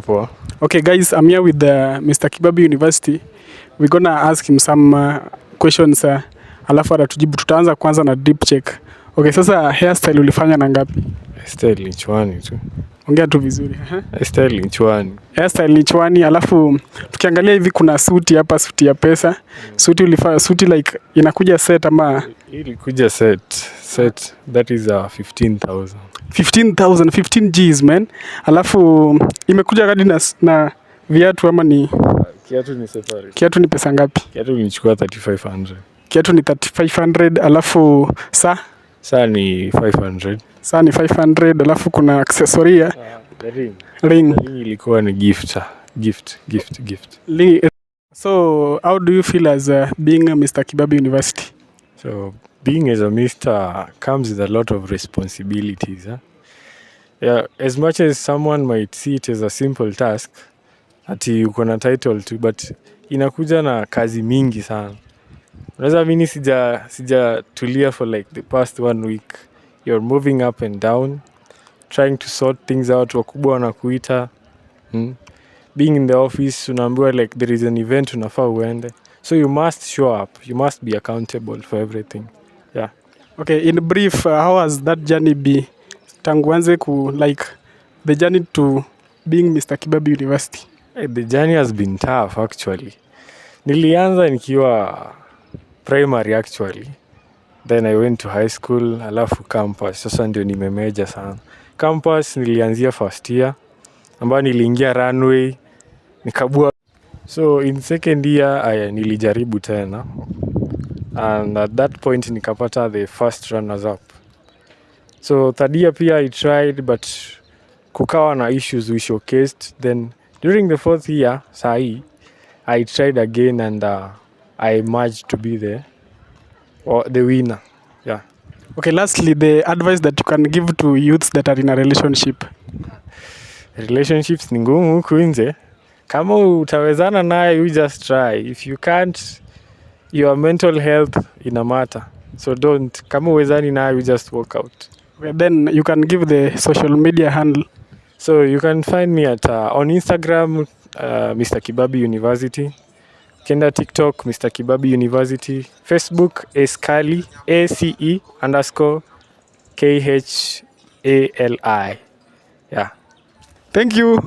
Poa. Okay, guys, I'm here with Mr. Kibabi University. We're gonna ask him some questions alafu atatujibu. Tutaanza kwanza na deep check. Okay, sasa hairstyle ulifanya na ngapi? Hairstyle ni chwani tu. Ongea tu vizuri. Hairstyle ni chwani. Hairstyle ni chwani, alafu tukiangalia hivi kuna suti hapa, suti ya pesa. Suti ulifanya suti like inakuja set ama Ilikuja set that is 15,000. 15,000, 15 Gs man. Alafu imekuja hadi na viatu ama ni Kiatu ni safari. kiatu ni pesa ngapi? Kiatu nilichukua 3500. Kiatu ni 3500, alafu Saa ni 500. saa ni 500, alafu kuna accessory ya The ring. ring. The ring ilikuwa ni gift. So how do you feel as being a Mr. Kibabi University? So being as a mister comes with a lot of responsibilities. Yeah, as much as someone might see it as a simple task, ati uko na title tu, but inakuja na kazi mingi sana. Unaweza mimi sijatulia for like the past 1 week. You're moving up and down, trying to sort things out. Wakubwa wanakuita. Being in the office, unaambiwa like there is an event unafaa uende. So you must show up. You must be accountable for everything. Yeah. Okay, in brief, how has that journey been? Tangu anze like the journey to being Mr. Kibabi University. The journey has been tough actually. Nilianza nikiwa primary actually. Then I went to high school, alafu campus. Sasa ndio nimemeja sana. Campus nilianzia first year, ambayo niliingia runway, nikabua. So in second year nilijaribu tena. And at that point nikapata the first runners up. So third year pia I tried, but kukawa na issues we showcased. Then during the fourth year, I tried again and I managed to be the winner. Yeah. Okay, lastly, the advice that you can give to youths that are in a relationship. Relationships ni ngumu huku nje. Kama utawezana naye, you just try. If you can't, your mental health ina matter. So don't. Kama uwezani naye, you just walk out. Okay, then you can give the social media handle. So you can find me at on Instagram, Mr. Kibabi University. Kenda TikTok, Mr. Kibabi University. Facebook, Eskali, ACE_KHALI. Yeah. Thank you.